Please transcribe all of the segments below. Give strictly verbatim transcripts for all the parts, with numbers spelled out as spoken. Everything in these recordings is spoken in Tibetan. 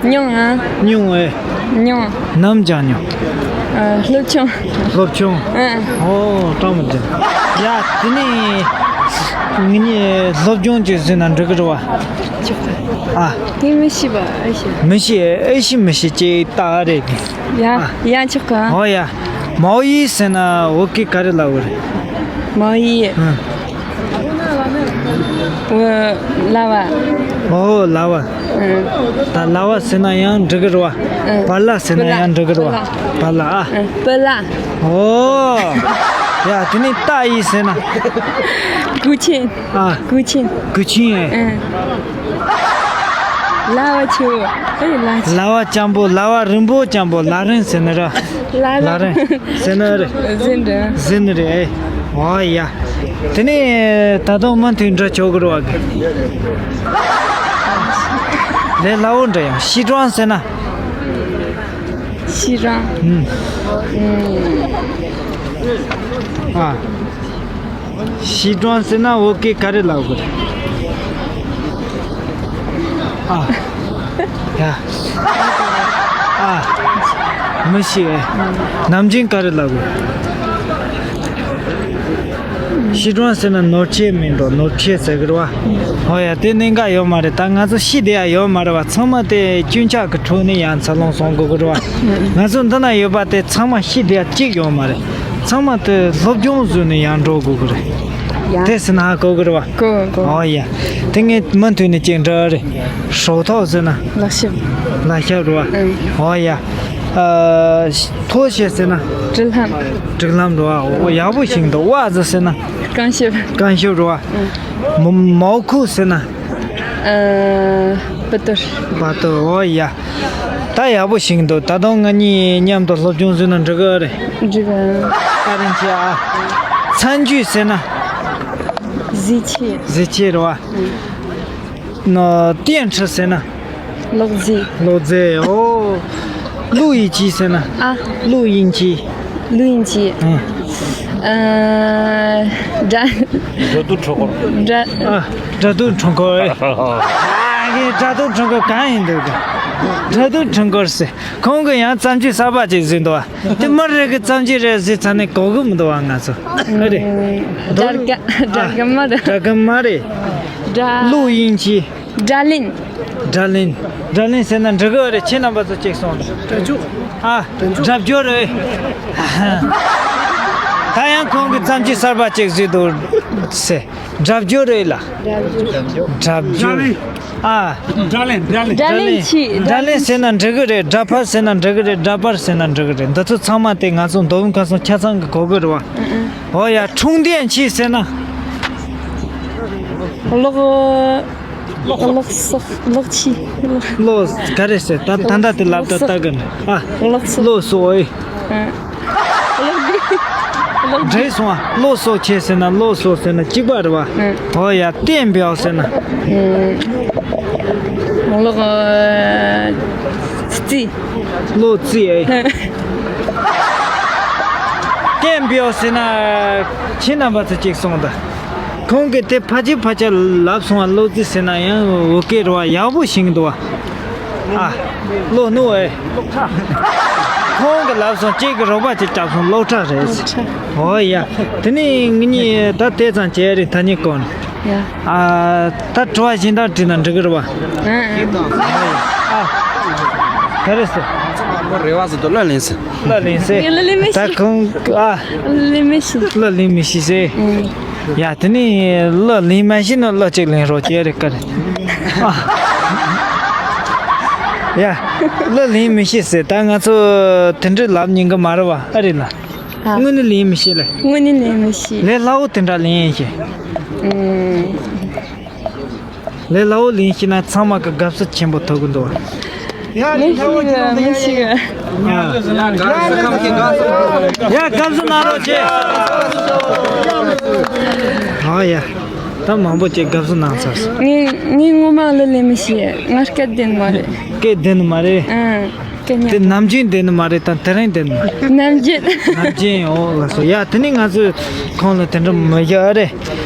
མྱོང་ཨ། མྱོང་ཨེ། མྱོང་། ནམ་སྦྱངས་མྱོང་། ཨ། སློབ་ཆུང་། སློབ་ཆུང་། ཨ། ཨོ་སྤྲང་མོ་སྦྱངས། ཡ་དེ་ནས་ངེད་གཉིས་སློབ་སྦྱོང་ཅིག་བཟོས་ན་འགྲིག་གི་རེད་བ། ཆོག་གི། ཨ། དེ་མི་ཤེས་པ་ཨེ་ཤེས། མི་ཤེས་ཨེ་ཤེས་མི་ཤེས་ཅེས་ལྟ་རེད། ཡ། ཨ། ཡ་ཆོག་གི། ཨོ་ཡ། མའོ་ཡི་ཟེར་ན་བོད་སྐད་ག་རེ་ལབ་དགོས་རེད། མའོ་ཡི། ཨ། ཨོ། ལ་བ། ཨོ་ལ་བ། ཨ། ད་ལ་བ་ཟེར་ན་ཡང་འགྲིག་གི་རེད་བ། ཨ། བ་ལ་ཟེར་ན་ཡང་འགྲིག་གི་རེད་བ། བ་ལ། ཨ། བ་ལ། ཨོ། ཡ་དེ་ནས་ཏ་ཡི་ཟེར་ན། གུ་ཆེན། ཨ། གུ་ཆེན། གུ་ཆེན་ཨེ། ཨ། ལ་བ་ཆེ་བོ། ཨེ་ལ་ཆེ། ལ་བ་སྤྱང་པོ། ལ་བ་རིང་པོ་སྤྱང་པོ། ལ་རིང་ཟེར་ནི་ར། ལ་ལ་རིང་ཟེར་ནི་རེད། ཟེར་འདྲ། ཟེར་ནི་རེད་ཨེ། ཨོ་ཡ། དེ་ནས་ད་དུང་མུ་མཐུད་འདྲ་ཆོག་གི་རེད་བ་གི། ལས་སླ་བོ་འདྲ་ཡང་ཤི་ཀྲང་ཟེར་ན། ཤི་ཀྲང་། ཨུམ། ཨུམ། ཨ། ཤི་ཀྲང་ཟེར་ན་བོད་སྐད་ག་རེ་ལབ་དགོས་རེད། ཨ། ཡ། ཨ། མི་ཤེས་ཨེ། ནམ་རྒྱུན་ག་རེ་ལབ་དགོས། ཤི་ཀྲང་ཟེར་ན་ནོར་ཆེ་མིན་འགྲོ། ནོར་ཆེ་ཟེར་གི་རེད་བ། ཨོ་ཡ་དེ་གནད་འགག་ཡོད་མ་རེད། ད་ང་ཚོ་ཤི་བསྡད་ཡ་ཡོད་མ་རེད་བ། ཚང་མ་དེ་སྐྱོན་ཆག་གི་ཁྲོད་ནས་ཡང་འཚར་ལོངས་སོང་དགོས་གི་རེད་བ། ང་ཚོ་འདི་ན་ཡོད་པ་དེ་ཚང་མ་ཤི་བསྡད་ཡ་གཅིག་ཡོད་མ་རེད། ཚང་མ་དེ་སློབ་སྦྱོང་བཟོས་ནས་ཡང་འགྲོ་དགོས་གི་རེད། ཡ། དེ་ཟེར་ན་ཧ་གོ་གི་རེད་བ། གོ་གོ། ཨོ་ཡ། དེ་ངས་མུ་མཐུད་ནས་ཅིག་འདྲི་རེད། ཧྲོ་ཐོག་ཟེར་ན། ལག་ཤེས། ལག་ཤེས་རེད་བ། ཨང་། ཨོ་ཡ། ཨ། ཐོ་ཤེས་ཟེར་ན། སྒྲིག་ལམ། སྒྲིག་ལམ་རེད་བ། ཨོ་ཡག་པོ་ཞིག་འདུག། ཝ་ཟེར་ན། རྐང་ཤེས། རྐང་ཤེས་རེད་བ། ཨང་། མོ་མའོ་ཁུ་ཟེར་ན། ཨ། བ་ཏོར། བ་ཏོར། ཨོ་ཡ། ད་ཡག་པོ་ཞིག་འདུག། ད་དུང་ང་གཉིས་མཉམ་དུ་སློབ་སྦྱོང་བཟོས་ན་འགྲིག་གི་རེད། འགྲིག་གི། ཨ་རིན་ཆེ་ཨ། མཚན་བརྗོད་ཟེར་ན། གཟི་བརྗིད། གཟི་བརྗིད་རེད་བ། ཨང་། ནོ། ཏིན་ཁྲི་ཟེར་ན། གློག་རྫས། གློག་རྫས། ཨོ། ལུའུ་ཡིན་ཅི་ཟེར་ན། ཨ། ལུའུ་ཡིན་ཅི། ལུའུ་ཡིན་ཅི། ཨ། ཨ། དགྲ། དགྲ་སྡུག་འཕྲུལ་འཁོར། དགྲ། ཨ། དགྲ་སྡུག་འཕྲུལ་འཁོར། ཨ། ངའི་དགྲ་སྡུག་འཕྲུལ་འཁོར་གང་ཡིན་འདུག། དགྲ་སྡུག་འཕྲུལ་འཁོར་ཟེར། ཁོང་གིས་ཡང་བརྩམས་ཆོས་གསར་པ་ཅིག་བཟོས་འདུག་བ། དེ་མི་རེ་གི་བརྩམས་ཆོས་རེད་ཟེར་ཚར་ནས་གོ་གི་མི་འདུག་བ། ང་ཚོ་ཨ་རེད། སྒྲ་དགའ། སྒྲ་དགའ་མ་རེད། སྒྲ་དགའ་མ་རེད། སྒྲ། ལུའུ་ཡིན་ཅི། སྒྲ་ལེན། སྒྲ་ལེན། སྒྲ་ལེན་ཟེར་ན་འགྲིག་གི་རེད། ཁྱེད་རྣམ་པ་ཚོ་གཅིག་གསུངས་རེད། སྒྲ་སྦྱོར། ཨ། སྒྲ་སྦྱོར་རེད། ད་ཡང་ཁོང་གིས་བརྩམས་ཆོས་གསར་པ་ཅིག་བཟོས་འདུག་ཟེར། སྒྲ་སྦྱོར་རེད་ལ། སྒྲ་སྦྱོར། ཨ། སྒྲ་ལེན། སྒྲ་ལེན། སྒྲ་ལེན་གྱིས། སྒྲ་ལེན་ཟེར་ན་འགྲིག་གི་རེད། སྒྲ་ཕབ་ཟེར་ན་འགྲིག་གི་རེད། སྒྲ་པར་ཟེར་ན་འགྲིག་གི་རེད། འདི་ཚོ་ཚང་མ་དེ་ང་ཚོ་མདོ་དབུས་ཁམས་གསུམ་ཆ་ཚང་གི་གོ་གི་རེད་བ། ཨོ་ཡ། 充电器 ཟེར་ན། གློག། གློག་གསོག། གློག་ཆས། གློག་ག་རེ་ཟེར། ད་ད་ལྟ་དེ་ལབ་ད་ལྟ་གི་ནི། ཨ། གློག་གསོག། གློག་གསོག་ཨེ། ཨ། གློག་འདྲེས་སོང་ཨ། གློག་གསོག་ཆས་ཟེར་ན། གློག་གསོག་ཟེར་ན་གཅིག་པ་རེད་བ། ཨ། ཨོ་ཡ། 电表 ཟེར་ན། གློག་རྩིས། གློག་རྩིས་ཨེ། 电表 ཟེར་ན། ཁྱེད་རྣམ་པ་ཚོ་གཅིག་གསུངས་དང་། ཁོང་གིས་དེ་ཕལ་ཆེར་ཕལ་ཆེར་ལབ་སོང་བ། གློག་རྩིས་ཟེར་ན་ཡང་བོད་སྐད་རེད་བ། ཡག་པོ་ཞིག་འདུག་བ། ཨ། གློག་སྣུམ་ཨེ། ཁོང་གིས་ལབ་སོང་། གཅིག་གིས་རོགས་པ་ཅིག་བརྒྱབ་སོང་། གློག་ཁྲ་རེད། ཨོ་ཡ། དེ་ནས་ངེད་གཉིས་ད་དེ་ཙམ་བྱས་རེད། ད་ནི་གོ་ནས། ཡ། ཨ། ད་དྲི་བ་གཞན་དག་དྲིས་ན་འགྲིག་གི་རེད་བ། ཨ། ཨ། ག་རེ་ཟེར། རེ་བ་ཟེར་དུ་གློག་ལེན་ཟེར། གློག་ལེན་ཟེར། ངས་གློག་ལེན་མི་ཤེས། ད་ཁོང་། ཨ། གློག་ལེན་མི་ཤེས། གློག་ལེན་མི་ཤེས་ཟེར། ཨང་། ཡ། དེ་ནས་གློག་ལེན་མ་ཤེས་ན་གློག་ཅིག་ལེན་རོགས་བྱས་རེད་ཀ་རེད། ཨ། ཡ། གློག་ལེན་མི་ཤེས་ཟེར། ད་ང་ཚོ་དེ་འདྲ་ལབ་ཉན་གི་མ་རེད་བ། ཨ་རེད་ལ། ཨ། དངོས་གནས་ལེན་མི་ཤེས་ལེ། དངོས་གནས་ལེན་མི་ཤེས། ལས་སླ་བོ་དེ་འདྲ་ལེན་ཡིན་ཤེས། ཨང་། ལས་སླ་བོ་ལེན་ཤེས་ན་ཚང་མ་གི་དགའ་བསུ་ཆེན་པོ་ཐོབ་གི་འདུག། མི་ཤེས་གི། མི་ཤེས་གི། ཡ། དགའ་བསུ་གནང་རོགས་བྱེད། ཨ་ཡ། ད་མང་པོ་ཅིག་དགའ་བསུ་གནང་ཚར་སོང་། ངས་ངས་ངོ་མ་གློག་ལེན་མི་ཤེས། ང་སྐད་བདེ་ནི་མ་རེད། སྐད་བདེ་ནི་མ་རེད། ཨང་། སྐད་ཉན། དེ་ནམ་རྒྱུན་བདེ་ནི་མ་རེད། ད་དེ་རིང་བདེ་ནི་མ་རེད། ནམ་རྒྱུན། ནམ་རྒྱུན། ཨོ་ལགས་སོ། ཡ། དེ་ནས་ང་ཚོས་ཁོང་ལ་དེ་འདྲ་མི་བྱ་རེད།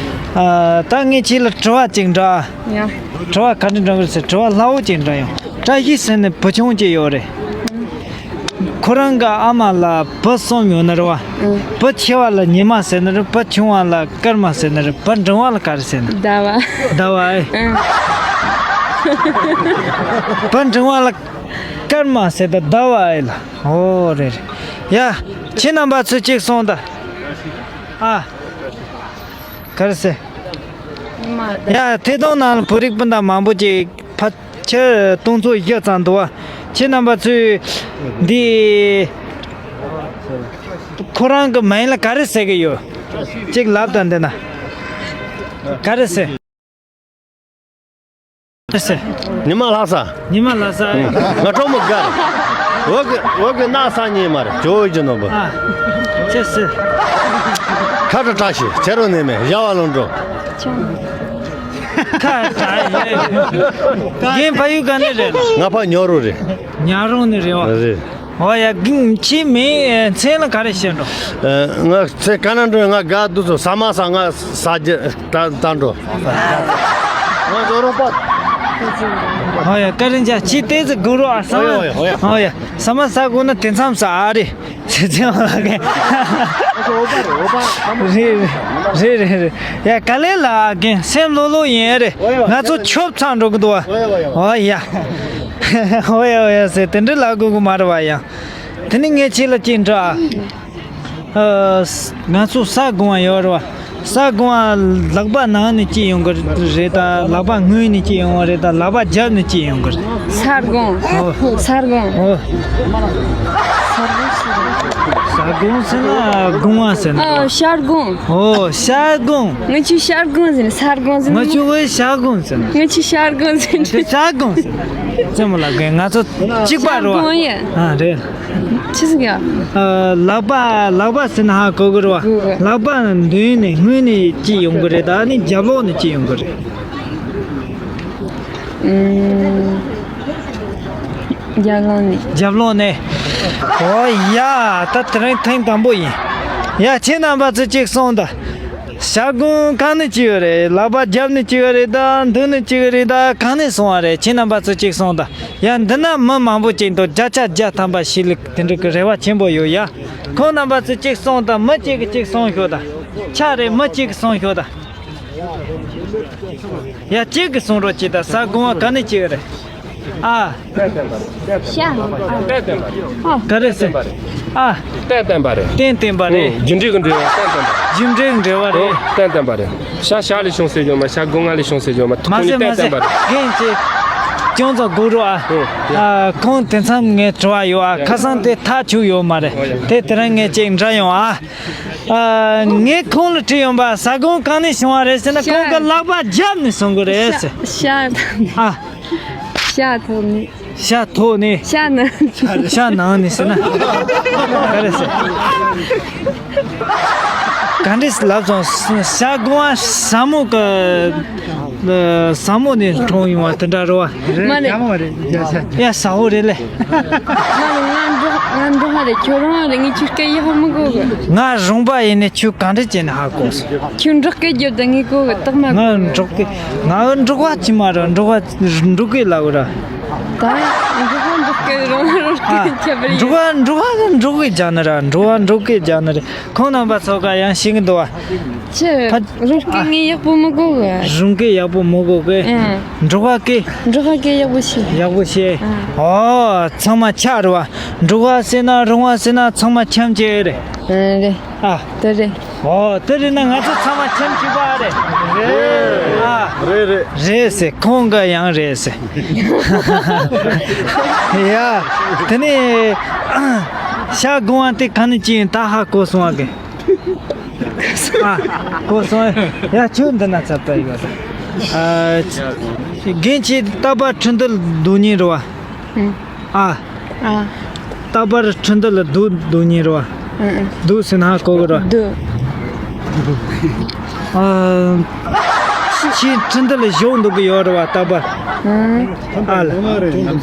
ཨ། ད་ངས་ཁྱེད་ལ་དྲི་བ་ཅིག་འདྲི་ཨ། ཡ། དྲི་བ་ག་འདྲ་འདྲི་གི་རེད་ཟེར། དྲི་བ་སླ་བོ་ཅིག་འདྲི་ཡོང་། བཀྲ་ཤིས་ཟེར་ནས་བུ་ཆུང་གཅིག་ཡོད་རེད། ཁོ་རང་གི་ཨ་མ་ལ་བུ་གསུམ་ཡོད་ནི་རེད་བ། ཨང་། བུ་ཆེ་བ་ལ་ཉི་མ་ཟེར་ནི་རེད། བུ་ཆུང་བ་ལ་སྐར་མ་ཟེར་ནི་རེད། བུ་འབྲིང་བ་ལ་ག་རེ་ཟེར་ནི། ཟླ་བ། ཟླ་བ་ཨེ། ཨང་། བུ་འབྲིང་བ་ལ་སྐར་མ་ཟེར་ད་ཟླ་བ་ཨེ་ལ། ཨོ་རེད་རེད། ཡ། ཁྱེད་རྣམ་པ་ཚོས་གཅིག་གསུངས་ད། ཨ། ག་རེ་ཟེར། ཉི་མ། ཡ། ཐད་གཏོང་ནང་ལ་བོད་རིགས་སྤུན་ཟླ་མང་པོ་ཅིག་ཕ། ཁྱེད་སྟོང་ཚོ་བཞི་ཙམ་འདུག་བ། ཁྱེད་རྣམ་པ་ཚོས་འདི་ཁོ་རང་གི་མིང་ལ་ག་རེ་ཟེར་གི་ཡོད། གཅིག་ལབ་དང་འདི་ན་ག་རེ་ཟེར། ག་རེ་ཟེར། ཉི་མ་ལྷ་ས། ཉི་མ་ལྷ་ས། ང་གྲོགས་མོ་དགའ། འོག་གི་འོག་གི་ནག་ས་ཉི་མ་རེད། ཇོ་བོ་རྗེ་ནོར་བུ། ཨ། ཁྱེད་ཟེར། ཁ་བྲ་བཀྲ་ཤིས་ཚེ་རོགས་ནས་མེད་ཡ་བ་ལོ་འགྲོ། ཁ་བྲ་ཡེ། རྒན་ཕ་ཡུལ་ག་ནས་རེད། ང་ཕ་ཉོ་རུ་རེད། ཉ་རོང་ནས་རེད་བ། རེད། ཨོ་ཡ། གིན་ཁྱེད་མིང་མཚན་ལ་ག་རེ་བཤད་འགྲོ། ཨ། ང་ཚེ་ག་ན་འགྲོ། ང་དགའ་འདུག་ཚོ་ས་མ་ས་ང་ས་རྒྱ་ད་ད་འགྲོ། ང་ཛོ་རོ་པ། ཨོ་ཡ། ཀ་རིན་ཅ་ཁྱེད་ཏེ་ཙི་གུ་རུ་ཨ་ས་མ། ཨོ་ཡ། ཨོ་ཡ། ཨོ་ཡ། ས་མ་ས་གོ་ན་དེ་མཚམས་ས་ཨ་རེད། ཟེར་ཚེ་ཨོ་ལ་གིན། རེད་རེད་རེད་རེད། ཡ། ག་ལེ་ལ་གིན་སེམས་ལྷོད་ལྷོད་ཡིན་རེད། ང་ཚོ་ཆོབ་ཚང་འགྲོ་གི་འདུག་བ། ཨོ་ཡ། ཨོ་ཡ་ཨོ་ཡ་ཟེར་དེ་འདྲ་ལབ་དགོས་གི་མ་རེད་བ་ཡང་། དེ་ནི་ངས་ཁྱེད་ལ་ཅིག་འདྲི་ཨ། ཨ། ང་ཚོ་ས་སྒོང་བ་ཡོད་རེད་བ། ས་སྒོང་བ་ལག་པ་ནང་ནས་ཅིག་ཡོང་གི་རེད་ད། ལག་པ་སྔུན་ནས་ཅིག་ཡོང་བ་རེད་ད། ལག་པ་རྒྱབ་ནས་ཅིག་ཡོང་གི་རེད། ས་སྒོང་། ཨོ། ས་སྒོང་། ཨོ། ས་སྒོང་ཟེར་ན་སྒོང་བ་ཟེར་ན། ཨོ། ཤར་སྒོང་། ཨོ། ཤར་སྒོང་། ང་ཆུ་ཤར་སྒོང་ཟེར་ན་ས་སྒོང་ཟེར་ན། ང་ཆུ་ཝེ་ཤར་སྒོང་ཟེར་ན། ང་ཆུ་ཤར་སྒོང་ཟེར་ན། ཤར་སྒོང་ཟེར་ན། ཙེ་མོ་ལ་གིན་ང་ཚོ་གཅིག་པ་རེད་བ། ཤར་སྒོང་ཡ། ཨ་རེད། ཆི་ཟིག་ཡ། ཨ། ལག་པ་ལག་པ་ཟེར་ན་ཧ་གོ་གི་རེད་བ། གོ་གི། ལག་པ་མདུན་ནས་སྔུན་ནས་ཅིག་ཡོང་གི་རེད་ད། ནི་རྒྱབ་ལོགས་ནས་ཅིག་ཡོང་གི་རེད། ཨུམ། རྒྱབ་ལོགས་ནས། རྒྱབ་ལོགས་ནས། ཨོ་ཡ། ད་དེ་རིང་ཐེངས་དང་པོ་ཡིན། ཡ། ཁྱེད་རྣམ་པ་ཚོ་གཅིག་གསུངས་ད། ཤར་སྒོང་གང་ནས་ཅིག་ཡོད་རེད། ལག་པ་རྒྱབ་ནས་ཅིག་ཡོད་རེད་ད། མདུན་ནས་ཅིག་ཡོད་རེད་ད། གང་ནས་སོང་བ་རེད། ཁྱེད་རྣམ་པ་ཚོ་གཅིག་གསུངས་ད། ཡ། འདི་ན་མི་མང་པོ་ཅིག་འདུག་བརྒྱ་ཆ་བརྒྱ་ཐམ་པ་ཤེས་ལུགས་དེ་འདྲ་གི་རེ་བ་ཆེན་པོ་ཡོད་ཡ། ཁོང་རྣམ་པ་ཚོས་གཅིག་གསུངས་དང་། མི་གཅིག་གིས་གཅིག་གསུངས་ཤོག་དང་། ཆ་རེ་མི་གཅིག་གིས་གསུངས་ཤོག་དང་། ཡ། གཅིག་གིས་གསུངས་རོགས་གྱིས་དང་། ས་སྒོང་བ་ག་ནས་གཅིག་རེད། ཨ། ཤ། ཨ། ག་རེ་ཟེར། ཨ། རྟེན་བརྟེན་པ་རེད། རྟེན་བརྟེན་པ་རེད། རྒྱུ་འབྲས་ཀྱི་འབྲེལ་བ་རྟེན་བརྟེན་པ། རྒྱུ་འབྲས་ཀྱི་འབྲེལ་བ་རེད། རྟེན་བརྟེན་པ་རེད། ཤ་ཤ་ལས་བྱུང་ཟེར་རྒྱུ་མ། ཤ་སྒོང་ང་ལས་བྱུང་ཟེར་རྒྱུ་མ། མ་ཟེར་མ་ཟེར། རྒན་ཅེ། ཅུང་ཙམ་སྒུག་རོགས་ཨ། ཨ། ཁོང་དེ་མཚམས་ངས་དྲི་བ་ཡོད་ཨ། ཁ་སང་དེ་ཐག་ཆོད་ཡོད་མ་རེད། དེ་དེ་རིང་ངས་ཅིག་འདྲི་ཡོང་ཨ། ཨ། ངས་ཁོང་ལ་དྲིས་ཡོང་པ། ས་སྒོང་གང་ནས་བྱུང་བ་རེད་ཟེར་ན། ཤ། ཁོང་གི་ལག་པ་རྒྱབ་ནས་གསུང་གི་རེད་ཟེར། ཤ། ཨ། ཤ་ཐོག་ནས། ཤ་ཐོག་ནས། ཤ་ནང་། ཤ་ནང་ནས་ཟེར་ན་ག་རེ་ཟེར། ག་འདྲས་ལབ་སོང་། ཤ་སྒོང་བ་ཟ་མོ་གི། ཨ། ཟ་མོ་ནས་འཁྲུངས་ཡོང་བ་དེ་འདྲ་རེད་བ། མ་རེད། ཟ་མོ་རེད། ཡ་ཟ་བོ་རེད་ལེ། མ་རེད། ང་འབྲོག་ང་འབྲོག་པ་རེད། ཁྱོད་རོང་བ་རེད། ངས་ཁྱོད་སྐད་ཡག་པོ་མི་གོ་གི། ང་རོང་པ་ཡིན་ནས་ཁྱོད་ག་འདྲ་བྱས་ནས་ཧ་གོ་སོང་། ཁྱོད་འབྲོག་སྐད་རྒྱབ་དང་ངས་གོ་གི། སྟག་མ་གོ། ང་འབྲོག་སྐད། ང་འབྲོག་པ་ཅིག་མ་རེད། འབྲོག་པ་འབྲོག་སྐད་ལབ་ར། ད་འབྲོག་པ་འབྲོག་སྐད། རོང་བ་རོང་སྐད་ཁྱད་པར་ཡོད། འབྲོག་པ་འབྲོག་པ་འབྲོག་སྐད་རྒྱག་ནི་ར། འབྲོག་པ་འབྲོག་སྐད་རྒྱག་ནི་རེད། ཁོང་རྣམ་པ་ཚོ་ག་ཡང་ཤེས་ཀྱི་འདུག་བ། ཅི། ཕ། རོང་སྐད་ངས་ཡག་པོ་མི་གོ་གི། རོང་སྐད་ཡག་པོ་མི་གོ་གི། ཨང་། འབྲོག་པ་སྐད། འབྲོག་པ་སྐད་ཡག་པོ་ཤེས། ཡག་པོ་ཤེས། ཨང་། ཨོ། ཚང་མ་ཆ་རེད་བ། འབྲོག་པ་ཟེར་ན་རོང་བ་ཟེར་ན་ཚང་མ་ཁྱིམ་གཅིག་རེད། ཨང་། རེད། ཨ། དེ་རེད། ཨོ། དེ་རེད་ན་ང་ཚོ་ཚང་མ་ཁྱིམ་གཅིག་པ་རེད། རེད། ཨ། རེད་རེད། རེད་ཟེར། ཁོང་ག་ཡང་རེད་ཟེར། ཡ། དེ་ནས་ཤ་སྒོང་བ་དེ་ག་ནས་ཅི་ཡིན་ད་ཧ་གོ་སོང་བ་གི། ཨ། གོ་སོང་། ཡ། ཁྱོད་འདི་ན་ཚབ་ད་ཡོད། ཨ། རྒན་ཁྱེད་རྟ་པ་ཁྲི་འདུལ་སྡོད་མཁན་རེད་བ། ཨ། ཨ། རྟ་པ་ཁྲི་འདུལ་སྡོད་སྡོད་མཁན་རེད་བ། སྡོད་ཟེར་ན་ཧ་གོ་གི་རེད། སྡོད། ཨ། ཁྱེད་ཁྲི་འདུལ་བཞུགས་འདུག་གི་ཡོད་རེད་བ། རྟ་པ། ཨ་ལ།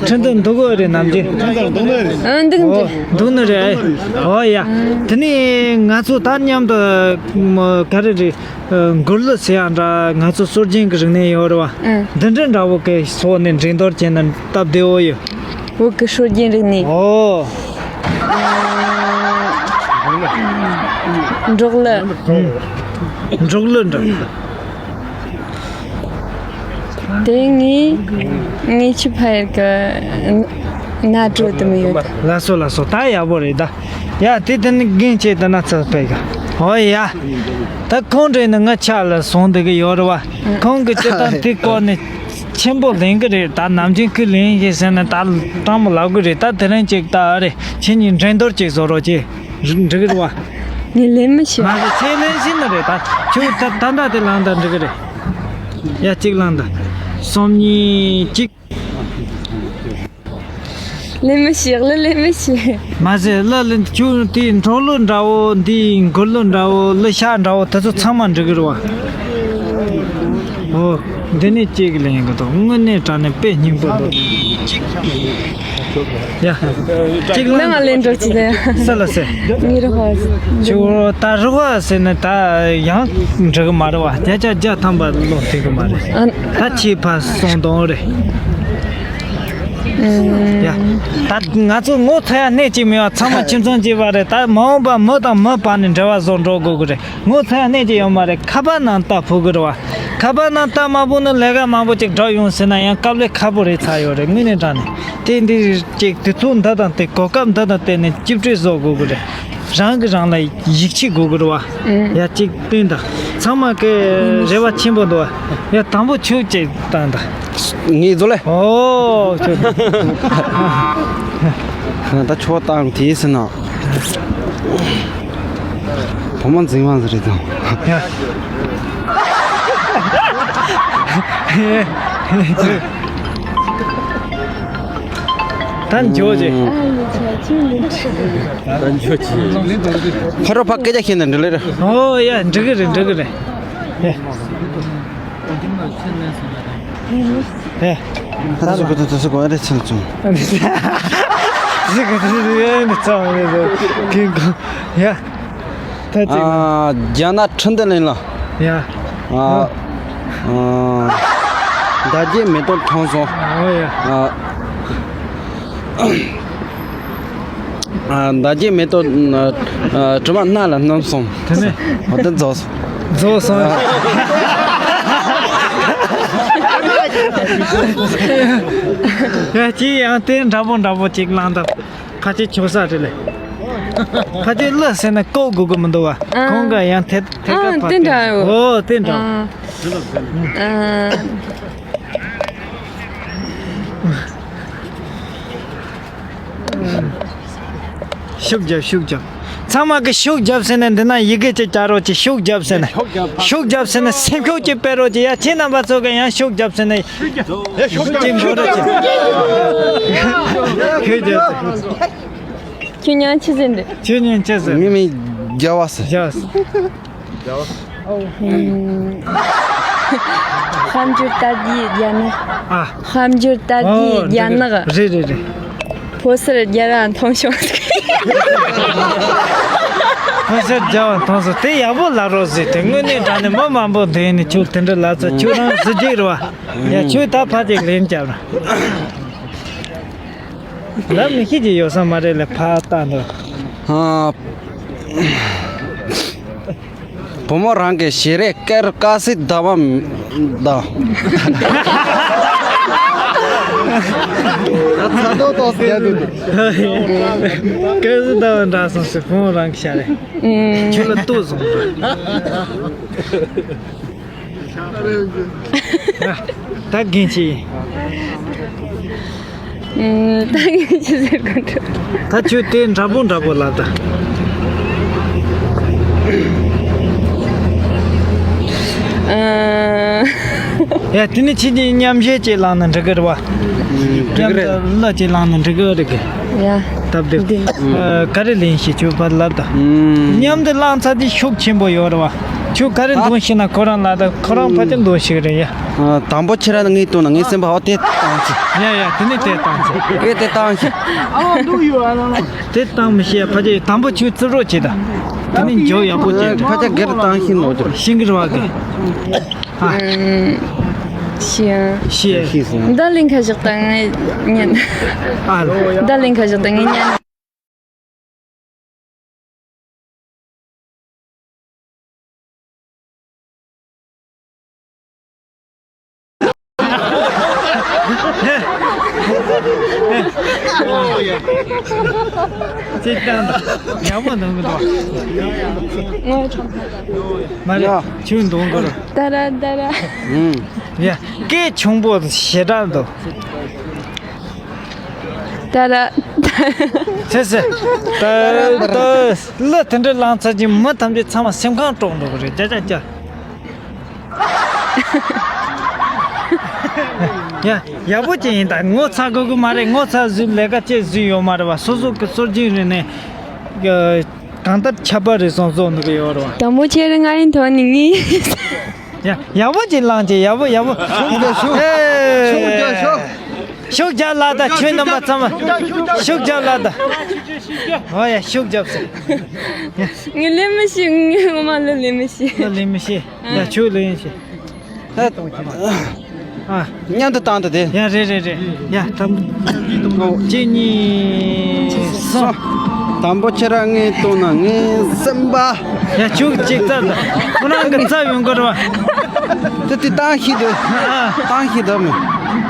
ཁྲིན་ཏུ་འདུག་གི་རེད་ནམ་རྒྱུན། ཨ་འདུག་འདུག་འོ་འདུག་ནི་རེད། ཨོ་ཡ། དེ་ནས་ང་ཚོ་ད་མཉམ་དུ་ག་རེ་རེད། མགུར་གླུ་ཟེར་ཡ་འདྲ། ང་ཚོ་སྲོལ་རྒྱུན་གྱི་རིག་གནས་ཡོད་རེད་བ། འདི་འདྲ་འདྲ་བོ་གི་སོགས་ནས་འགྲན་བསྡུར་བྱས་ན་སྟབས་བདེ་བོ་ཡོད། བོད་ཀྱི་སྲོལ་རྒྱུན་རིག་གནས། ཨོ། འབྲོག་གླུ། འབྲོག་གླུ་འདྲ། དེ་ངས་ངས་ཆུ་ཕ་ཡར་གི་ན་དྲོ་དུ་མི་ཡོད། ལགས་སོ་ལགས་སོ། ད་ཡག་པོ་རེད་ད། ཡ་དེ་དེ་ནི་རྒན་བྱས་དེ་ན་ཚ་ཕེ་ག་ཨོ་ཡ། ད་ཁོང་འདྲེ་ནི་ང་ཆ་ལ་སོང་བསྡད་གི་ཡོད་རེད་བ། ཁོང་གི་སྤྱི་བཏང་དེ་སྐོར་ནས་ཆེན་པོ་ལེན་གི་རེད། ད་ནམ་རྒྱུན་ཁུ་ལེན་ཞེས་ཟེར་ན་ད་སྤྲང་མོ་ལབ་གི་རེད། ད་དེ་རིང་ཅིག་ད་ཨ་རེ་ཁྱེད་གཉིས་འགྲན་བསྡུར་ཅིག་བཟོ་རོགས་ཅེས་འགྲིག་གི་རེད་བ། ངས་ལེན་མི་ཤེས། མ་གི་ཁྱེད་ལེན་ཤེས་ནི་རེད། ད་ཁྱོད་ད་ད་ད་དེ་ལང་ད་འགྲིག་གི་རེད། ཡ་གཅིག་ལང་ད། གསུམ་གཉིས་གཅིག་ལེན་མི་ཤེས། གླུ་ལེན་མི་ཤེས། མ་ཟད་གླུ་ལེན་ཁྱོད་དེའི་འབྲོག་གླུ་འདྲ་བོ། འདིའི་མགུར་གླུ་འདྲ་བོ། གླུ་ཤགས་འདྲ་བོ། དེ་ཚོ་ཚང་མ་འགྲིག་གི་རེད་བ། ཨོ། འདི་ནས་གཅིག་ལེན་གི་འདུག་དངོས་གནས་དྲང་གནས་དཔེ་སྙིང་པོ་འདུག་ཡ། གཅིག་ལེན། ལེན་ང་ལེན་འགྲོ་ཅི་ལེན། ས་ལ་སེ། ངའི་རོགས་པ། ཁྱོད་ད་རོགས་པ་ཟེར་ན་ད་ཡང་འགྲིག་གི་མ་རེད་བ། བརྒྱ་ཆ་བརྒྱ་ཐམ་པ་ལོག་ཐིག་གི་མ་རེད། ཨ། ད་ཁྱེད་ཕ་སོང་དོན་རེད། ཡ། ད་ང་ཚོ་ངོ་ཚ་ཡ་གནས་ཅིག་མེད་པ་ཚང་མ་ཁྱིམ་ཚང་གཅིག་པ་རེད། ད་མ་འོངས་པ་མི་དང་མི་བར་ནས་འབྲེལ་བ་བཟོ་འགྲོ་དགོས་ཀྱི་རེད། ངོ་ཚ་ཡ་གནས་ཅིག་ཡོད་མ་རེད། ཁ་པར་ནང་ལྟ་ཕོད་ཀྱི་རེད་བ། ཁ་པར་ནང་ལྟ་མ་ཕོད་ན་ལས་ཀ་མང་པོ་ཅིག་འགྲོ་ཡོང་ཟེར་ན་ཡང་དཀའ་ལས་ཁག་པོ་རེད་ཚར་ཡོད་རེད། དངོས་གནས་དྲང་གནས་དེ་འདི་ཅིག་དུས་ཚོད་འདི་དང་དེ་གོ་སྐབས་འདི་དང་བསྟུན་ནས་རྒྱབ་སྐྱོར་བཟོ་དགོས་ཀྱི་རེད། རང་གིས་རང་ལ་ཡིད་ཆེས་དགོས་ཀྱི་རེད་བ། ཡ་གཅིག་བསྟན་དང་། ཚང་མ་གི་རེ་བ་ཆེན་པོ་འདུག་བ། ཡ་དང་པོ་ཁྱོད་གཅིག་བཏང་དང་། ངས་བཟོ་ལེ། ཨོ་ཁྱོད། ད་ཁྱོད་བཏང་དེ་ཟེར་ན། བུ་མོ་འཛིན་མ་ཟེར་རེད་དང་། ཡ། ད་འཇོག་ཅིག་ད་འཇོག་ཅིག་ཕ་རོ་ཕ་སྐད་ཆ་བཤད་ན་འགྲིག་ལེ་རེད། ཨོ་ཡ་འགྲིག་གི་རེད། འགྲིག་གི་རེད། ཡ། ཡ། ད་སུ་གོ་ད་སུ་གོ་རེ་ཆེན་ཙུང་། ཟི་གི་ཟི་གི་ཡ་ནི་ཙང་ནི་ཟི་གི་གོ་ཡ། ད་ཅིག་ཨ། རྒྱ་ནག་ཁྲིན་ཏུ་ལིན་ལ། ཡ། ཨ། ཨ། ཟླ་རྒྱས་མེ་ཏོག་མཐོང་སོང་། ཨོ་ཡ། ཨ། ཨ། ཟླ་རྒྱས་མེ་ཏོག་ཨ། ཨ། དྲི་མ་སྣ་ལ་སྣོམ་སོང་། དེ་ནས། འོ་དེ་རྫོགས་སོང་། རྫོགས་སོང་། ཡ་ཅི་ཡང་དེ་འདྲ་པོ་འདྲ་པོ་ཅིག་བླངས་ད། ཕ་ཆེ་ཆོ་ས་རེད་ལེ། ཕ་ཆེ་གླུ་ཟེར་ན་ཀོ་དགོས་ཀྱི་མི་འདུག་བ། ཨ། ཁོང་ག་ཡང་ཐད་ཐད་ཀ་ཨ་ཕ་དེ་འདྲ་ཡོད། ཨོ་དེ་འདྲ། ཨ། ཨ། ཤུགས་རྒྱབ་ཤུགས་རྒྱབ། ཚང་མ་གི་ཤུགས་རྒྱབ་ཟེར་ནས་འདི་ན་ཡི་གེ་ཅིག་བཅར་རོགས་ཀྱི། ཤུགས་རྒྱབ་ཟེར་ནས། ཤུགས་རྒྱབ་ཟེར་ནས་སེམས་ཤུགས་ཅིག་སྤེལ་རོགས་ཀྱི། ཡ་ཁྱེད་རྣམ་པ་ཚོ་གི་ཡང་ཤུགས་རྒྱབ་ཟེར་ནས། ཤུགས་རྒྱབ་ཅིག་འགྲོ་རོགས་ཀྱི། ཤུགས་རྒྱབ་ཟེར། ཁྱོད་ཉན་ཆི་ཟེར་འདི། ཁྱོད་ཉན་ཆི་ཟེར། ངའི་མིང་རྒྱལ་བ་ཟེར། རྒྱལ་བ་ཟེར། ཨམ། དཔལ་འབྱོར་དར་རྒྱས་རྒྱ་ནག་ཨ། དཔལ་འབྱོར་དར་རྒྱས་ཨོ་རྒྱ་ནག་རེད་རེད་རེད། ཕོ་གསར་རྒྱ་ར་མཐོང་བྱུང་། ཕོ་གསར་རྒྱ་བ་མཐོང་སོང་། དེ་ཡག་པོ་ལབ་རོགས་ཟེར། དེ་དངོས་གནས་དྲང་གནས་མི་མང་པོ་འདུག་ནི་ཁྱོད་དེ་འདྲ་ལབ་ཚོད། ཁྱོད་རང་གཟི་བརྗིད་རེད་བ། ཡ་ཁྱོད་ད་ཕ་ཅིག་ལེན་རྒྱབ་ར། ལབ་མི་ཤེས་ཀྱི་ཡོད་ས་མ་རེད་ལ་ཕ་ལྟ་འདུག་ཨ། བུ་མོ་རང་གི་ཞལ་རས་དཀར་དཀར་སེར་ཟླ་བ་དང་། ཚ་ཏོག་ཏོག་ཟེར་ཡ་འདུག་དཀར་སེར་ཟླ་བ་འདྲ་སོང་ཟེར། བུ་མོ་རང་གི་ཞལ་རས། ཁྱོད་ལ་ལྟོས་སོང་། ད་རྒན་ཆེ། ད་རྒན་ཆེ་ཟེར་གོ་འགྲོ། ད་ཁྱོད་དེ་འདྲ་པོ་འདྲ་པོ་ལབ་ད། ཡ་དེ་ནི་ཁྱེད་ཀྱིས་མཉམ་གཞས་ཅིག་བླངས་ན་འགྲིག་གི་རེད་བ། འགྲིག་གི་རེད། མཉམ་དུ་གླུ་ཅིག་བླངས་ན་འགྲིག་གི་རེད་གི། ཡ། སྟབས་བདེ། འདི། ག་རེ་ལེན་ཞེས་ཁྱོད་ཕར་ལབ་ད། མཉམ་དུ་བླངས་ཚར་དུས་ཤུགས་ཆེན་པོ་ཡོད་རེད་བ། ཁྱོད་ག་རེ་འདོན་ཤེས་ན་ཁོ་རང་ལ་ད་ཁོ་རང་ཕལ་ཆེར་འདོན་ཤེས་རེད་ཡ། ཨ། དང་པོ་ཁྱེད་རང་ངའི་དོན་ན་ངའི་སེམས་པ་ཧོ་དེ་བཏང་ཅིག་ཡ་ཡ། དེ་ནས་དེ་བཏང་ཅིག་ཨེ་དེ་བཏང་ཤིག་དེ་བཏང་མི་ཤེས། ཕལ་ཆེར་དང་པོ་ཁྱོད་བརྩི་རོགས་བྱེད་ད། དེ་ནས་འཇོག་ཡག་པོ་བྱེད། ཕལ་ཆེར་སྒེར་བཏང་ཤེས་ནོ་ཅིག་ཤིང་གི་ར་བ་གི་ཨ། ཤེས། ཤེས། ཤེས་སོང་། ད་ལིང་ཁ་བཞག་ད་ངས་ཉན། ཨ་ལ། ད་ལིང་ཁ་བཞག་ད་ངས་ཉན། ཅིག་བཏང་དང་། ཡག་པོ་འདོན་གི་འདུག་ངོ་ཐང་། མ་རེད། ཡ། ཁྱོད་འདོན་དགོས་རེད། ད་ར་ད་ར། ཨུམ། ཡ། སྐད་ཆུང་པོ་ཞེ་དྲག་འདུག་ད་ར། ཟེར་ཟེར། ད་ད་གླུ་དེ་འདྲ་བླངས་ཚར་རྗེས་མི་ཐམས་ཅད་ཚང་མ་སེམས་ཁམས་དཀྲོག་འགྲོ་གི་རེད། ཅ་ཅ་ཅ། ཡ། ཡག་པོ་ཅིག་ཡིན་ད། ངོ་ཚ་དགོས་ཀྱི་མ་རེད། ངོ་ཚ་བཟོས་ལས་ཀ་ཅིག་བཟོས་ཡོད་མ་རེད་བ། སོ་སོ་གི་སྲོལ་རྒྱུན་རེད་ནས། གང་ལྟར་ཁྱད་པར་རེ་ཟུང་བཟོ་འདུག་གི་ཡོད་རེད་བ། དང་པོ་ཁྱེད་རང་ང་ཡིན་ཐོག་ནས་ངའི། ཡ། ཡག་པོ་ཅིག་བླངས་ཅིག་ཡག་པོ་ཡག་པོ། ཤུགས་རྒྱག་ཤུགས། ཤུགས་རྒྱག་ཤུགས། ཤུགས་རྒྱབ་ལ་ད། ཁྱོད་རྣམ་པ་ཚང་མ་ཤུགས་རྒྱབ་ལ་ད། ཨོ་ཡ། ཤུགས་རྒྱབ་ཟེར། ངས་ལེན་མི་ཤེས། ངས་ངོ་མ་ལ་ལེན་མི་ཤེས། ལེན་མི་ཤེས། ཡ། ཁྱོད་ལེན་ཤེས། ཨ། མཉམ་དུ་བཏང་དུ་དེ། ཡ། རེད་རེད་རེད། ཡ། ད། གཅིག་གཉིས་གསུམ། དང་པོ་ཁྱེད་རང་ངའི་དོན་ན་ངའི་སེམས་པ། ཡ། ཁྱོད་གཅིག་བཙལ་ད། ཁོ་རང་གི་བཙལ་ཡོང་གི་རེད་བ། དེ་དེ་བཏང་ཤེས་འདུག་ཨ། བཏང་ཤེས་འདུག་མོ།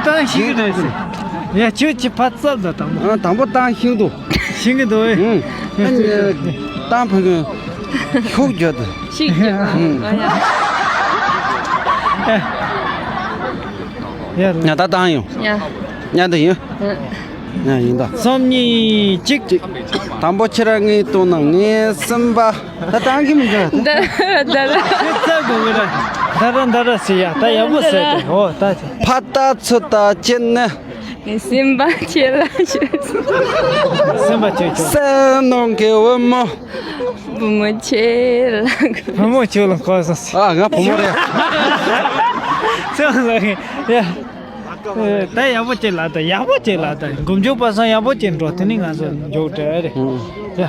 བཏང་ཤེས་ཀྱི་རེད་ཟེར། ཡ། ཁྱོད་ཀྱིས་ཕར་བཙལ་ད་དང་པོ། ཨ། དང་པོ་བཏང་ཤེས་འདུག་ཤེས་ཀྱི་འདུག་ཨེ། ཨུམ། ཨ་ནི་བཏང་ཕ་གི་ཤུགས་རྒྱག་ད། ཤུགས་རྒྱག་ཨུམ། ཨ་ཡ། ཡ། ཡ། ད་བཏང་ཡོང་། ཡ། ཡ། ད་ཡིན། ཨ། ཡ། ཡིན་ད། གསུམ་གཉིས་གཅིག་གཅིག་དང་པོ་ཁྱེད་རང་ངའི་དོན་ན་ངའི་སེམས་པ། ད་བཏང་གི་མི་འདུག་ད་ར་ད་ར། ཁྱོད་བཙལ་དགོས་གི་ར། ད་ར་ད་ར་ཟེར་ཡ། ད་ཡག་པོ་ཟེར་ཏེ། ཨོ་ད་ཅི། ཕ་ད་ཚུ་ད་ཅི་ནི། ངའི་སེམས་པ་ཁྱེད་ལ་ཞུ། སེམས་པ་ཁྱེད་ཁྱོད། སེམས་ནང་གི་བུ་མོ། བུ་མོ་ཁྱེད་ལ། བུ་མོ་ཁྱོད་ལ་གོ་སོང་ཟེར། ཨ། ང་བུ་མོ་རེད། སེམས་ལ་ཡ། ད་ཡག་པོ་ཅིག་ལབ་ད། ཡག་པོ་ཅིག་ལབ་ད། མགོ་མཇུག་བར་གསུམ་ཡག་པོ་ཅིག་འགྲོ། དེ་ནི་ང་ཚོ་མཇུག་སྒྲིལ་རེད། ཡ།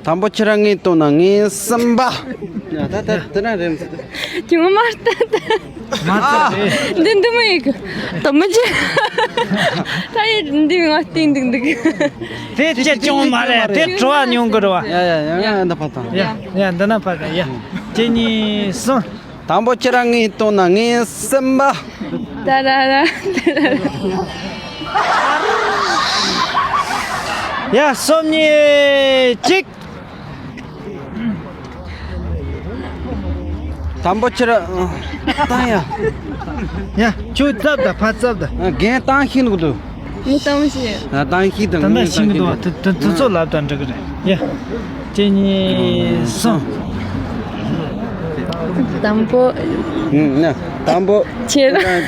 དང་པོ་ཁྱེད་རང་ངའི་དོན་ན་ངའི་སེམས་པ། ཡ། ད་ད་དེ་ན་རེམ། ཁྱོད་མ་ལྟ་ད། མ་ལྟ་རེད། འདི་འདི་མ་ཡིག་ད་མ་ཅི། ད་ཡི་འདི་ང་སྟེང་འདུག་འདུག་དེ་ཅི་ཅུང་མ་རེད། དེ་བྲོ་བ་མྱོང་གི་རེད་བ། ཡ་ཡ་ཡ། ཡ། འདི་ཕ་ཐང་། ཡ། ཡ། འདི་ན་ཕ་ཐང་། ཡ། གཅིག་གཉིས་གསུམ། དང་པོ་ཁྱེད་རང་ངའི་དོན་ན་ངའི་སེམས་པ། ད་ར་ར། ཡ། གསུམ་གཉིས་གཅིག་དང་པོ་ཁྱེད་རང་བཏང་ཡ། ཡ། ཁྱོད་བཙལ་ད། ཕར་བཙལ་ད། རྒན་བཏང་ཤེས་འདུག་འདུག་ངས་བཏང་མི་ཤེས། ཨ། བཏང་ཤེས་དང་། ད་ལྟ་ཤེས་ཀྱི་འདུག་བ། དུ་དུ་དུ་ཚོད་ལབ་དང་འགྲིག་གི་རེད། ཡ། གཅིག་གཉིས་གསུམ། དང་པོ། ཨུམ། ན། དང་པོ། ཁྱེད་རང་།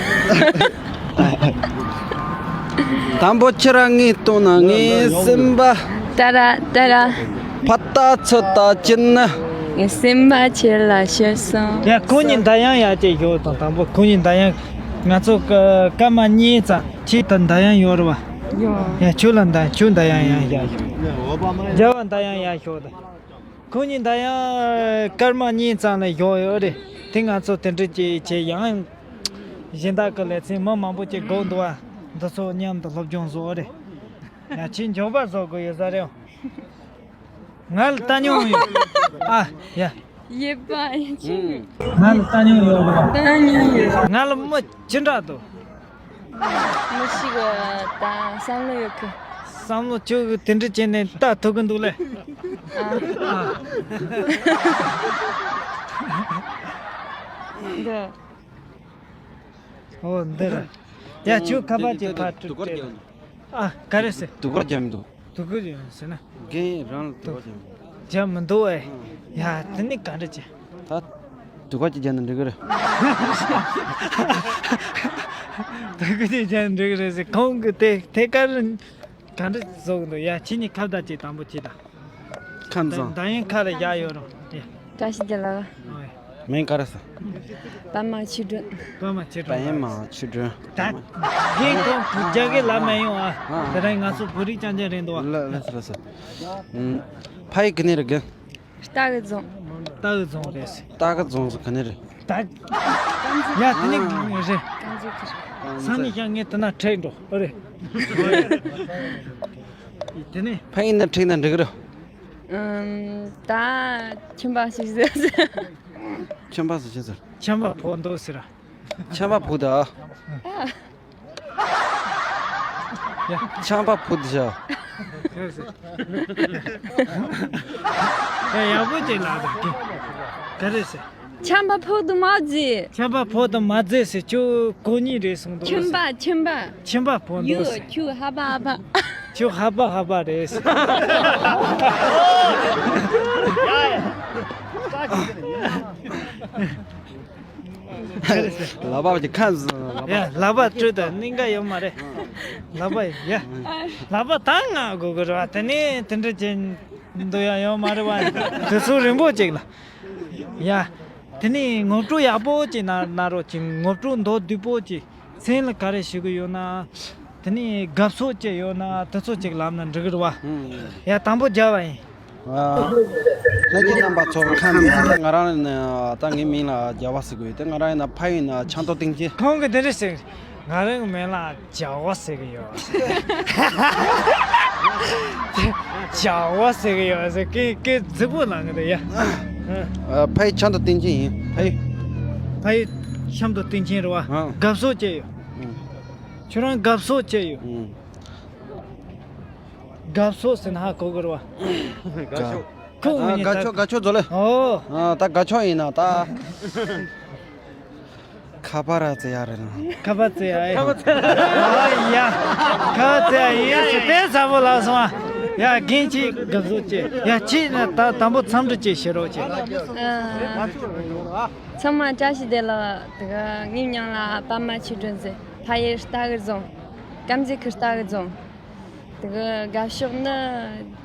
དང་པོ་ཁྱེད་རང་ངའི་དོན་ན་ངའི་སེམས་པ། ད་ར་ད་ར། ཕ་ད་ཚུ་ད་ཅི་ན། ངའི་སེམས་པ་ཁྱེད་ལ་ཤོར་སོང་། ཡ། ཁོང་གཉིས་འདར་དབྱངས་ཡར་ཅིག་ཞོག་དང་། དང་པོ་ཁོང་གཉིས་འདར་དབྱངས། ང་ཚོ་སྐར་མ་གཉིས་ཙམ། ཁྱེད་ད་འདར་དབྱངས་ཡོད་རེད་བ། ཡོད། ཡ། ཁྱོད་ལ་འདར། ཁྱོད་འདར་དབྱངས་ཡར་ཞོག་རྒྱལ་བ་འདར་དབྱངས་ཡར་ཞོག་དང་། ཁོང་གཉིས་འདར་དབྱངས་སྐར་མ་གཉིས་ཙམ་ལ་ཞོག་ཡོད་རེད། དེ་ང་ཚོ་དེ་འདྲ་ཅིག་བྱས། ཡང་གཞན་དག་གི་ལེ་ཚན་མི་མང་པོ་ཅིག་དགོས་འདུག་བ། འདི་ཚོ་མཉམ་དུ་སློབ་སྦྱོང་བཟོ་རེད། ཡ། ཁྱེད་མགྱོགས་པར་བཟོ་དགོས་ཡོད་ས་རེད། ང་ལ་ལྟ་མྱོང་ཡོད། ཨ། ཡ། ཡེ་པ་ཡེ་ཆི། ང་ལ་ལྟ་མྱོང་ཡོད་རེད་བ། ལྟ་མྱོང་ཡོད། ང་ལ་མི་ཅི་འདྲ་འདུག་མི་ཞིག་ད་བསམ་བློ་ཡོད་གི། བསམ་བློ་ཁྱོད་ཀྱིས་དེ་འདྲ་བྱས་ནས་ལྟ་ཐུབ་གི་འདུག་ལེ། ཨ། ཨ། འདི། ཨོ་འདི་རེད། ཡ། ཁྱོད་ཁ་པར་གྱི་ཕར་དུ་སྤྲད། ཨ། ག་རེ་ཟེར། དུ་གོ་རྒྱབ་མི་འདུག་དུ་གོ་རྒྱབ་ཟེར་ན། རྒན་རང་ལ་དུ་གོ་རྒྱབ་མི་འདུག་རྒྱབ་མི་འདུག་ཨེ། ཡ། དེ་ནི་ག་འདྲ་བྱེད། ད་དུ་གོ་གཅིག་རྒྱབ་ན་འགྲིག་གི་རེད། དུ་གོ་གཅིག་རྒྱབ་ན་འགྲིག་གི་རེད་ཟེར། ཁོང་གིས་དེ་དེ་ག་རེ་ག་འདྲ་བཟོ་གི་འདུག་ཡ། ཁྱེད་གཉིས་ཁ་བརྡ་བྱེད། དང་པོ་ཁྱེད་དང་། ཁ་འཛིན། འདར་དབྱངས་ཁ་ལ་བཞག་ཡོད་རུང་། ཡ། བཀྲ་ཤིས་བདེ་ལེགས། མིང་ག་རེ་ཟེར། པདྨ་ཆོས་སྒྲོན། པདྨ་ཆོས་སྒྲོན། པདྨ་ཆོས་སྒྲོན། ད་རྒན་ཁོང་རྒྱ་སྐད་ལབ་མ་ཡོང་ཨ། ཨ། དེ་རིང་ང་ཚོ་བོད་རིགས་རྐྱང་རྐྱང་རེད་འདུག་ཨ། ལགས་ལགས་སོ་ལགས་སོ། ཨུམ། ཕ་ཡུལ་ག་ནས་རེད་རྒན། རྟ་གི་རྫོང་། རྟ་གི་རྫོང་རེད་ཟེར། རྟ་གི་རྫོང་ཟེར་ག་ནས་རེད། ད། ཡ་དེ་ནས་རེད། རྐང་རྗེས་ཀྱི་རེད། སང་ཉིན་ཤང་ངས་དེ་ན་ཁྲིད་འགྲོ་ཨ་རེད། དེ་ནས། ཕ་ཡུལ་ན་ཁྲིད་ན་འགྲིག་གི་རེད། ཨམ། ད་ཁྱིམ་པ་ཞིག་ཟེར། ཁྱིམ་པ་ཟེར་ཆི་ཟེར། ཁྱིམ་པ་ཕོག་འདུག་ཟེར། ཁྱིམ་པ་ཕོག་ད། ཁྱིམ་པ་ཕོག་ད་ཤག་ཡ་ཡག་པོ་ཅིག་ལབ་ད་གི། ག་རེ་ཟེར། ཁྱིམ་པ་ཕོག་ཏུ་མ་བརྫི། ཁྱིམ་པ་ཕོག་ཏུ་མ་བརྫི་ཟེར། ཁྱོད་གོ་གཉིས་རེད་གསུངས་འདུག་ཁྱིམ་པ་ཁྱིམ་པ། ཁྱིམ་པ་ཕོག་འདུག་ཡུ་ཟེར། ཁྱོད་ཧ་པ་ཧ་པ། ཁྱོད་ཧ་པ་ཧ་པ་རེད་ཟེར། ལག་པ་གི་ཁ་ཟེར། ཡ་ལག་པ་བཀྲུས་དང་སྙིང་ག་ཡོད་མ་རེད། ལག་པ་ཡ། ལག་པ་ད་ང་དགོས་གི་རེད་བ། དེ་ནས་དེ་འདྲ་བྱེད་འདོད་ཡ་ཡོད་མ་རེད་བ། དུས་ཚོད་རིང་པོ་ཅིག་ལ། ཡ། དེ་ནས་ངོ་སྤྲོད་ཡག་པོ་ཅིག་གནང་གནང་རོགས་གྱིས། ངོ་སྤྲོད་མདོར་བསྡུས་པོ་ཅིག་མཚན་ལ་ག་རེ་ཞུ་གི་ཡོད་ན། དེ་ནས་དགའ་ཕྱོགས་ཅིག་ཡོད་ན་དེ་ཚོ་ཅིག་ལབ་ན་འགྲིག་གི་རེད་བ། ཡ་དང་པོ་རྒྱལ་བ་ཡིན། ལྷན་རྒྱས་རྣམ་པ་ཚོ་ཁམས་བཟང་། ང་རང་ནི་ད་ངའི་མིང་ལ་རྒྱལ་བ་ཟེར་གི་ཡོད་དེ། ང་རང་ཡིན་ན་ཕ་ཡུལ་ན་ཆབ་མདོ་སྟེང་ཆེན། ཁོང་གིས་འདི་འདྲ་ཟེར། ང་རང་གི་མིང་ལ་རྒྱལ་བ་ཟེར་གི་ཡོད། རྒྱལ་བ་ཟེར་གི་ཡོད་ཟེར། སྐད་སྐད་རྫིག་པོ་ལབ་གི་འདུག་ཡ། ཨ། ཕ་ཡུལ་ཆབ་མདོ་སྟེང་ཆེན་ཡིན། ཕ་ཡུལ། ཕ་ཡུལ་ཆབ་མདོ་སྟེང་ཆེན་རེད་བ། ཨ། དགའ་ཕྱོགས་ཅིག་ཡོད། ཨ། ཁྱོད་རང་དགའ་ཕྱོགས་ཅིག་ཡོད། ཨ། དགའ་ཕྱོགས་ཟེར་ན་ཧ་གོ་གི་རེད་བ། དགའ་ཕྱོགས། ཁོ་ཨ། དངོས་གནས་དགའ་ཕྱོགས། དགའ་ཕྱོགས་བཟོ་ལེ། ཨོ། ཨ། ད་དགའ་ཕྱོགས་ཡིན་ན་ད། ཁ་པར་ར་བཙལ་ཡ་རེད་ན། ཁ་པར་བཙལ་ཡ་ཨེ། ཁ་པར་བཙལ་ཡ། ཨ་ཡ། ཁ་པར་བཙལ་ཡ་ཡིན་ཟེར་དེ་ཚ་པོ་ལབ་སོང་ཨ། ཡ་རྒན་ཁྱེད་དགའ་བཟོ་བྱེད། ཡ་ཁྱེད་ནི་ད་དང་པོ་འཚམས་འདྲི་ཅིག་བྱེད་རོགས་བྱེད། ཨ། ཚང་མ་བཀྲ་ཤིས་བདེ་ལེགས། དེ་ག་ངའི་མིང་ལ་པདྨ་ཆོས་སྒྲོན་ཟེར། ཕ་ཡུལ་རྟ་གི་རྫོང་། དཀར་མཛེས་ཁུལ་རྟ་གི་རྫོང་། དེ་ག་དགའ་ཕྱོགས་ནི་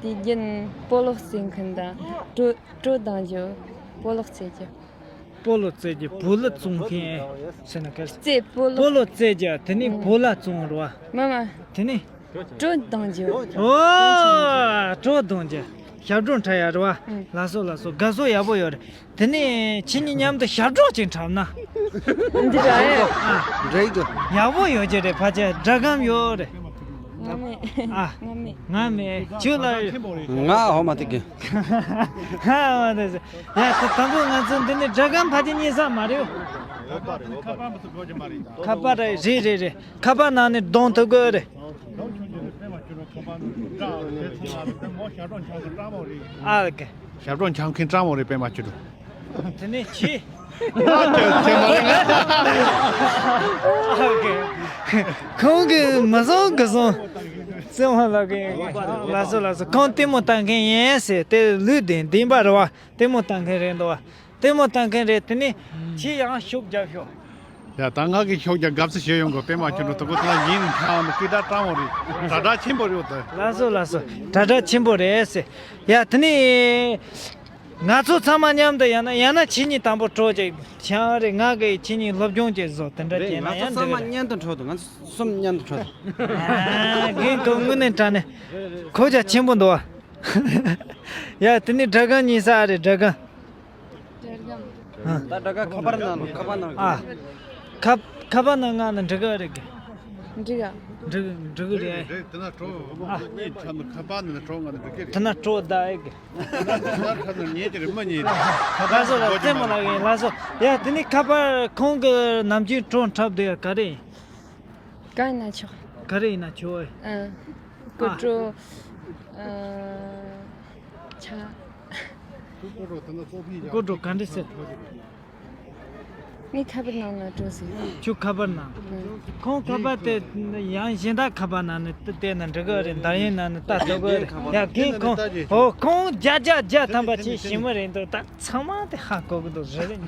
དུས་རྒྱུན་སྤོ་ལོ་རྩེད་མཁན་དང་བྲོ་བྲོ་ལྡང་རྒྱུ། སྤོ་ལོ་རྩེད་རྒྱུ། སྤོ་ལོ་རྩེད་རྒྱུ། བོ་ལ་བཙོང་མཁན་ཟེར་ན་ག་རེ། རྩེད། སྤོ་ལོ། སྤོ་ལོ་རྩེད་རྒྱུ། དེ་ནས་ཨང་། བོ་ལ་བཙོང་རེད་བ། མ་མ། དེ་ནས། བྲོ་ལྡང་རྒྱུ། ཨོ། བྲོ་ལྡང་རྒྱུ། ཞབས་བྲོ་འཁྲབ་ཡ་རེད་བ། ཨང་། ལགས་སོ་ལགས་སོ། དགའ་བསུ་ཡག་པོ་ཡོད་རེད། དེ་ནས་ཁྱེད་གཉིས་མཉམ་དུ་ཞབས་བྲོ་ཅིག་འཁྲབ་ན། འདི་རེད། ཨ། འགྲིག་འདུག་ཡག་པོ་ཡོད་ཀྱི་རེད། ཕལ་ཆེར་སྒྲ་སྒམ་ཡོད་རེད། ང་མེད། ཨ། ང་མེད། ང་མེད། ཁྱོད་ལ། ང་འོ་མ་དེ་གི། ཧ་མ་དེ་ཟེར། ཡ་ད་དང་པོ་ང་ཚོ་འདི་ནས་སྒྲ་སྒམ་ཕལ་ཆེར་རྙེད་ས་མ་རེད། ཁ་པར་རེད། རེད་རེད་རེད། ཁ་པར་ནང་ནས་བརྡུང་ཐུབ་གི་རེད། ཨ་ཀེ། ཞབས་བྲོ་འཁྲབ་མཁན་སྤྲང་མོ་རེད། པད་མ་ཆོས་སྒྲོན། དེ་ནས་ཁྱི། ཁྱོད་ཁྱོད་མ་རེད་ང་། ཨ་ཀེ། ཁོང་གིས་མི་བཟང་གི་བཟང་། བཙན་དབང་ལགས་ཀྱིས། ལགས་སོ་ལགས་སོ། ཁོང་ལྟད་མོ་ལྟ་མཁན་ཡིན་ཟེར། དེ་ལུས་ལྡན་བདེན་པ་རེད་བ། ལྟད་མོ་ལྟ་མཁན་རེད་འདུག་བ། ལྟད་མོ་ལྟ་མཁན་རེད། དེ་ནས་ཁྱི་ཡང་ཤུགས་རྒྱབ་ཤོག་ཡ་ད་ང་གིས་ཤུགས་རྒྱབ་དགའ་བསུ་ཞུ་ཡོང་གི། པད་མ་ཆོས་སྒྲོན་དུ་གོ་ཐ་ཡིན་ཁྱང་ནི་སྐད་གྲགས་སྤྲང་མོ་རེད། དྲ་གྲགས་ཆེན་པོ་རེད་འོ་ད། ལགས་སོ་ལགས་སོ། དྲ་གྲགས་ཆེན་པོ་རེད་ཟེར། ཡ་དེ་ནས་ང་ཚོ་ཚང་མ་མཉམ་དུ་ཡང་ན་ཡང་ན་ཁྱེད་གཉིས་དང་པོ་བྲོ་ཅིག་ཆང་རེད། ང་གིས་ཁྱེད་གཉིས་སློབ་སྦྱོང་ཅིག་བཟོ། དེ་འདྲ་རེད། བྱས་ན་ང་ཡང་ཚོ་འགྲིག་གསུམ་མཉམ་དུ་བྲོ་འདུག་ང་ཚོ་གསུམ་མཉམ་དུ་བྲོ་འདུག་ཨ་རྒན་ཁོ་དངོས་གནས་དྲང་གནས་ཁོ་རྒྱ་ཆེན་པོ་འདུག་བ། ཡ་དེ་ནས་སྒྲ་སྒམ་གཉིས་ས་རེད། སྒྲ་སྒམ། ད་སྒྲ་སྒམ་ཁ་པར་ནང་ལ། ཁ་པར་ནང་ཨ། ཁ་ཁ་པར་ནང་ང་ནི་འགྲིག་གི་རེད་གི། འགྲིག་ག་འགྲིག་འགྲིག་གི་རེད། དེ་ན་བྲོ། ཨ། ཁ་པར་ནང་བྲོ་ང་ནི་འགྲིག་གི་རེད། དེ་ན་བྲོ་ད་ཨེ་གི། ཁ་པར་ཉན་གྱི་རེད་མ་ཉན་རེད། ལགས་སོ་ལགས། རྩེད་མོ་ལགས་ཡིན། ལགས་སོ། ཡ་དེ་ནི་ཁ་པར་ཁོང་གི་ནམ་རྒྱུན་བྲོ་འཁྲབ་བསྡད་ཡ་ག་རེ་ཡིན། གང་ཡིན་ན་ཆོག་ག་རེ་ཡིན་ན་ཆོག་ཨེ། ཨ། སྐོར་བྲོ། ཨ། ཆ། སྐོར་བྲོ་ག་འདྲ་ཟེར། ངས་ཁ་པར་ནང་ན་བྲོ་ཟེར། ཁྱོད་ཁ་པར་ནང་། ཨ། ཁོང་ཁ་པར་དེ་ཡང་གཞན་དག་ཁ་པར་ནང་ནས་བལྟས་ན་འགྲིག་གི་རེད། འདར་ཡན་ནང་ནས་ལྟ་ཐུབ་གི་རེད། ཡ་རྒན་ཁོང་། ཨོ་ཁོང་བརྒྱ་བརྒྱ་བརྒྱ་ཐམ་པ་ཅིག་ཞིམ་མོ་རེད་འདུག་ད་ཚང་མ་དེ་ཧ་གོ་གི་འདུག་རེད་རེད།